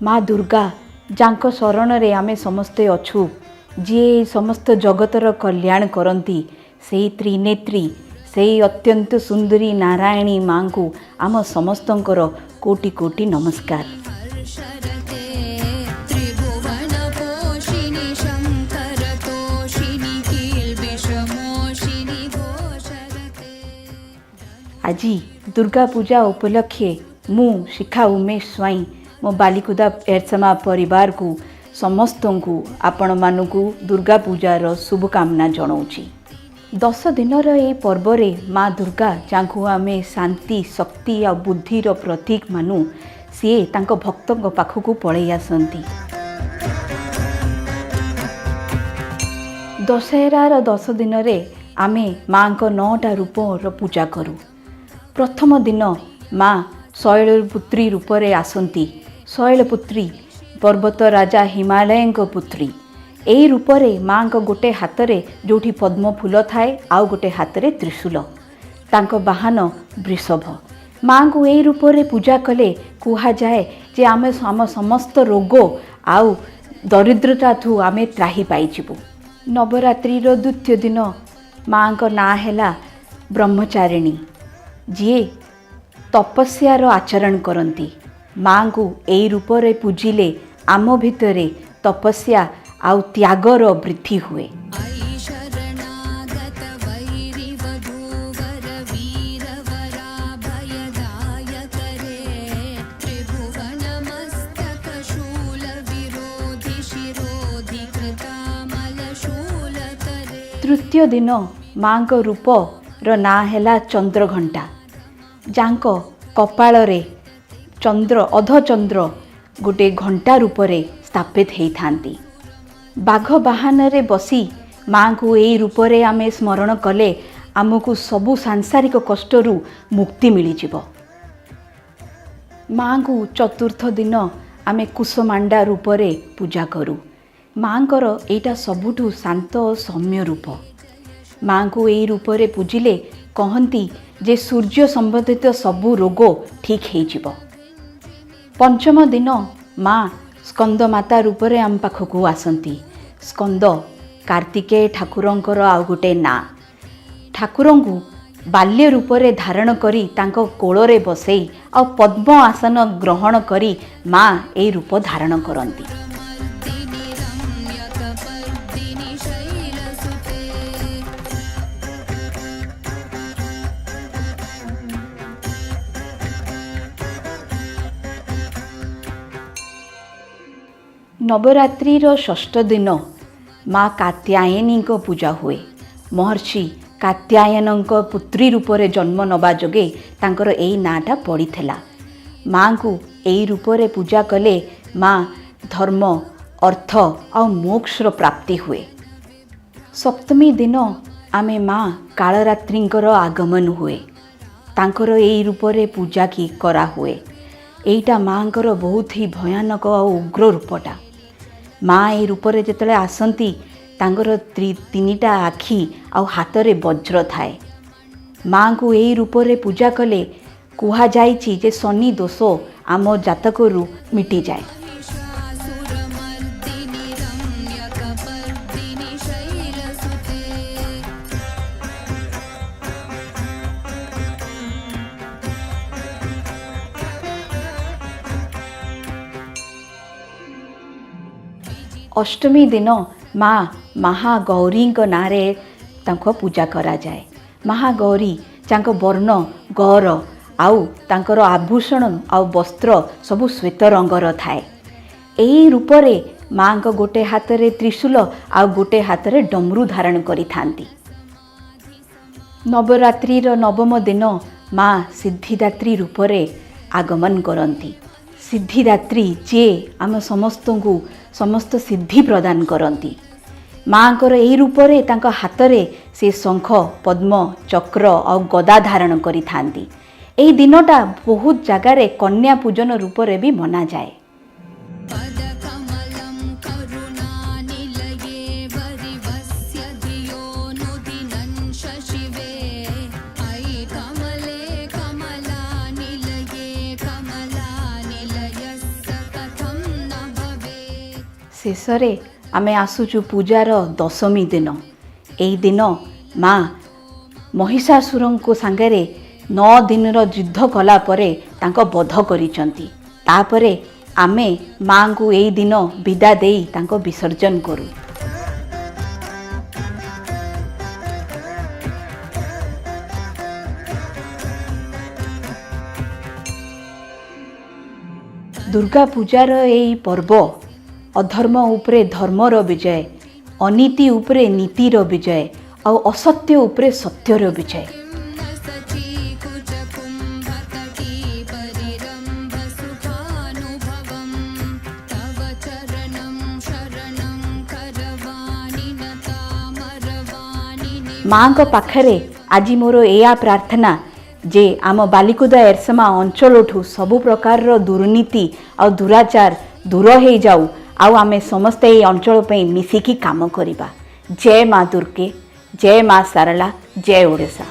ମା ଦୁର୍ଗା, ଯାଙ୍କ ଶରଣରେ ଆମେ ସମସ୍ତେ ଅଛୁ, ଯିଏ ଏହି ସମସ୍ତ ଜଗତର କଲ୍ୟାଣ କରନ୍ତି, ସେଇ ତ୍ରିନେତ୍ରୀ, ସେଇ ଅତ୍ୟନ୍ତ ସୁନ୍ଦରୀ ନାରାୟଣୀ ମାଙ୍କୁ ଆମ ସମସ୍ତଙ୍କର କୋଟି କୋଟି ନମସ୍କାର। हर्षरते त्रिभुवनपोषिणि शङ्करतोषिणि किल्बिषमोषिणि घोषरते। ଆଜି ଦୁର୍ଗା ପୂଜା ଉପଲକ୍ଷେ ମୁଁ ଶିଖା ଉମେଶ ସ୍ୱାଇଁ ମୋ ବାଲିକୁଦା ଏରସମା ପରିବାରକୁ ସମସ୍ତଙ୍କୁ ଆପଣମାନଙ୍କୁ ଦୁର୍ଗା ପୂଜାର ଶୁଭକାମନା ଜଣାଉଛି। 10 ଦିନର ଏହି ପର୍ବରେ ମା ଦୁର୍ଗା, ଯାହାଙ୍କୁ ଆମେ ଶାନ୍ତି, ଶକ୍ତି ଆଉ ବୁଦ୍ଧିର ପ୍ରତୀକ ମାନୁ, ସିଏ ତାଙ୍କ ଭକ୍ତଙ୍କ ପାଖକୁ ପଳେଇ ଆସନ୍ତି। ଦଶହରାର 10 ଦିନରେ ଆମେ ମାଙ୍କ 9ଟା ରୂପର ପୂଜା କରୁ। ପ୍ରଥମ ଦିନ ମା ଶୈଳପୁତ୍ରୀ ରୂପରେ ଆସନ୍ତି। ଶୈଳପୁତ୍ରୀ ପର୍ବତ ରାଜା ହିମାଳୟଙ୍କ ପୁତ୍ରୀ। ଏହି ରୂପରେ ମାଙ୍କ ଗୋଟେ ହାତରେ ଯେଉଁଠି ପଦ୍ମ ଫୁଲ ଥାଏ, ଆଉ ଗୋଟେ ହାତରେ ତ୍ରିଶୂଳ। ତାଙ୍କ ବାହନ ବୃଷଭ। ମାଙ୍କୁ ଏହି ରୂପରେ ପୂଜା କଲେ କୁହାଯାଏ ଯେ ଆମେ ଆମ ସମସ୍ତ ରୋଗ ଆଉ ଦରିଦ୍ରତାଠୁ ଆମେ ତ୍ରାହି ପାଇଯିବୁ। ନବରାତ୍ରିର ଦ୍ୱିତୀୟ ଦିନ ମାଙ୍କ ନାଁ ହେଲା ବ୍ରହ୍ମଚାରିଣୀ, ଯିଏ ତପସ୍ୟାର ଆଚରଣ କରନ୍ତି। ମାଙ୍କୁ ଏଇ ରୂପରେ ପୂଜିଲେ ଆମ ଭିତରେ ତପସ୍ୟା ଆଉ ତ୍ୟାଗର ବୃଦ୍ଧି ହୁଏ। अयि शरणागत वैरिवधूवर वीरवराभयदायकरे त्रिभुवनमस्तकशूलविरोधि शिरोधि कृतामलशूलतरे। ତୃତୀୟ ଦିନ ମାଙ୍କ ରୂପର ନାଁ ହେଲା ଚନ୍ଦ୍ରଘଣ୍ଟା, ଯାଙ୍କ କପାଳରେ ଚନ୍ଦ୍ର, ଅଧଚନ୍ଦ୍ର ଗୋଟେ ଘଣ୍ଟା ରୂପରେ ସ୍ଥାପିତ ହେଇଥାନ୍ତି। ବାଘ ବାହନରେ ବସି ମାଙ୍କୁ ଏଇ ରୂପରେ ଆମେ ସ୍ମରଣ କଲେ ଆମକୁ ସବୁ ସାଂସାରିକ କଷ୍ଟରୁ ମୁକ୍ତି ମିଳିଯିବ। ମାଙ୍କୁ ଚତୁର୍ଥ ଦିନ ଆମେ କୁଷମାଣ୍ଡା ରୂପରେ ପୂଜା କରୁ। ମାଙ୍କର ଏଇଟା ସବୁଠୁ ଶାନ୍ତ ଓ ସୌମ୍ୟ ରୂପ। ମାଙ୍କୁ ଏଇ ରୂପରେ ପୂଜିଲେ କହନ୍ତି ଯେ ସୂର୍ଯ୍ୟ ସମ୍ବନ୍ଧିତ ସବୁ ରୋଗ ଠିକ୍ ହେଇଯିବ। ପଞ୍ଚମ ଦିନ ମା ସ୍କନ୍ଦ ମାତା ରୂପରେ ଆମ ପାଖକୁ ଆସନ୍ତି। ସ୍କନ୍ଦ କାର୍ତ୍ତିକେୟ ଠାକୁରଙ୍କର ଆଉ ଗୋଟେ ନାଁ। ଠାକୁରଙ୍କୁ ବାଲ୍ୟ ରୂପରେ ଧାରଣ କରି ତାଙ୍କ କୋଳରେ ବସେଇ ଆଉ ପଦ୍ମ ଆସନ ଗ୍ରହଣ କରି ମା ଏଇ ରୂପ ଧାରଣ କରନ୍ତି। मर्दिनि रम्यकपर्दिनि शैलसुते। ନବରାତ୍ରିର ଷଷ୍ଠ ଦିନ ମା କାତ୍ୟାୟନୀଙ୍କ ପୂଜା ହୁଏ। ମହର୍ଷି କାତ୍ୟାୟନଙ୍କ ପୁତ୍ରୀ ରୂପରେ ଜନ୍ମ ନେବା ଯୋଗେ ତାଙ୍କର ଏଇ ନାଁଟା ପଡ଼ିଥିଲା। ମାଙ୍କୁ ଏଇ ରୂପରେ ପୂଜା କଲେ ମା ଧର୍ମ, ଅର୍ଥ ଆଉ ମୋକ୍ଷର ପ୍ରାପ୍ତି ହୁଏ। ସପ୍ତମୀ ଦିନ ଆମେ ମା କାଳରାତ୍ରିଙ୍କର ଆଗମନ ହୁଏ। ତାଙ୍କର ଏଇ ରୂପରେ ପୂଜା କି କରାହୁଏ। ଏଇଟା ମାଙ୍କର ବହୁତ ହି ଭୟାନକ ଆଉ ଉଗ୍ର ରୂପଟା। ମା ଏଇ ରୂପରେ ଯେତେବେଳେ ଆସନ୍ତି, ତାଙ୍କର ତିନିଟା ଆଖି ଆଉ ହାତରେ ବଜ୍ର ଥାଏ। ମାଙ୍କୁ ଏଇ ରୂପରେ ପୂଜା କଲେ କୁହାଯାଇଛି ଯେ ଶନି ଦୋଷ ଆମ ଜାତକରୁ ମିଟିଯାଏ। महिषासुरमर्दिनि रम्यकपर्दिनि शैलसुते। ଅଷ୍ଟମୀ ଦିନ ମା ମହାଗୌରୀଙ୍କ ନାଁରେ ତାଙ୍କ ପୂଜା କରାଯାଏ। ମହାଗୌରୀ, ଯାଙ୍କ ବର୍ଣ୍ଣ ଗୌର ଆଉ ତାଙ୍କର ଆଭୂଷଣ ଆଉ ବସ୍ତ୍ର ସବୁ ଶ୍ୱେତ ରଙ୍ଗର ଥାଏ। ଏହି ରୂପରେ ମାଙ୍କ ଗୋଟେ ହାତରେ ତ୍ରିଶୂଳ ଆଉ ଗୋଟେ ହାତରେ ଡମରୁ ଧାରଣ କରିଥାନ୍ତି। ନବରାତ୍ରିର ନବମ ଦିନ ମା ସିଦ୍ଧିଦାତ୍ରୀ ରୂପରେ ଆଗମନ କରନ୍ତି। ସିଦ୍ଧିଦାତ୍ରୀ, ଯିଏ ଆମ ସମସ୍ତଙ୍କୁ ସମସ୍ତ ସିଦ୍ଧି ପ୍ରଦାନ କରନ୍ତି। ମାଙ୍କର ଏହି ରୂପରେ ତାଙ୍କ ହାତରେ ସେ ଶଙ୍ଖ, ପଦ୍ମ, ଚକ୍ର ଆଉ ଗଦା ଧାରଣ କରିଥାନ୍ତି। ଏହି ଦିନଟା ବହୁତ ଜାଗାରେ କନ୍ୟା ପୂଜନ ରୂପରେ ବି ମନାଯାଏ। पदकमलं करुणानिलये वरिवस्य धियोऽनुदिनं शशिवे। अयि कमले कमलानिलये कमलानिलयस्य कथं ଶେଷରେ ଆମେ ଆସୁଛୁ ପୂଜାର ଦଶମୀ ଦିନ। ଏଇ ଦିନ ମା ମହିଷାସୁରଙ୍କ ସାଙ୍ଗରେ 9 ଦିନର ଯୁଦ୍ଧ କଲା ପରେ ତାଙ୍କ ବଧ କରିଛନ୍ତି। ତାପରେ ଆମେ ମାଙ୍କୁ ଏଇ ଦିନ ବିଦା ଦେଇ ତାଙ୍କ ବିସର୍ଜନ କରୁ। ଦୁର୍ଗା ପୂଜାର ଏଇ ପର୍ବ ଅଧର୍ମ ଉପରେ ଧର୍ମର ବିଜୟ, ଅନୀତି ଉପରେ ନୀତିର ବିଜୟ ଆଉ ଅସତ୍ୟ ଉପରେ ସତ୍ୟର ବିଜୟ। सचीकुचकुम्भतटी परिरम्भ सुखानुभवं तव चरणं शरणं करवाणि नतामरवाणि। ମାଙ୍କ ପାଖରେ ଆଜି ମୋର ଏଇଆ ପ୍ରାର୍ଥନା ଯେ ଆମ ବାଲିକୁଦା ଏରସମା ଅଞ୍ଚଳଠୁ ସବୁ ପ୍ରକାରର ଦୁର୍ନୀତି ଆଉ ଦୁରାଚାର ଦୂର ହେଇଯାଉ ଆଉ ଆମେ ସମସ୍ତେ ଏଇ ଅଞ୍ଚଳ ପାଇଁ ମିଶିକି କାମ କରିବା। ଜୟ ମା ଦୁର୍ଗେ, ଜୟ ମା ଶାରଳା, ଜୟ ଓଡ଼ିଶା।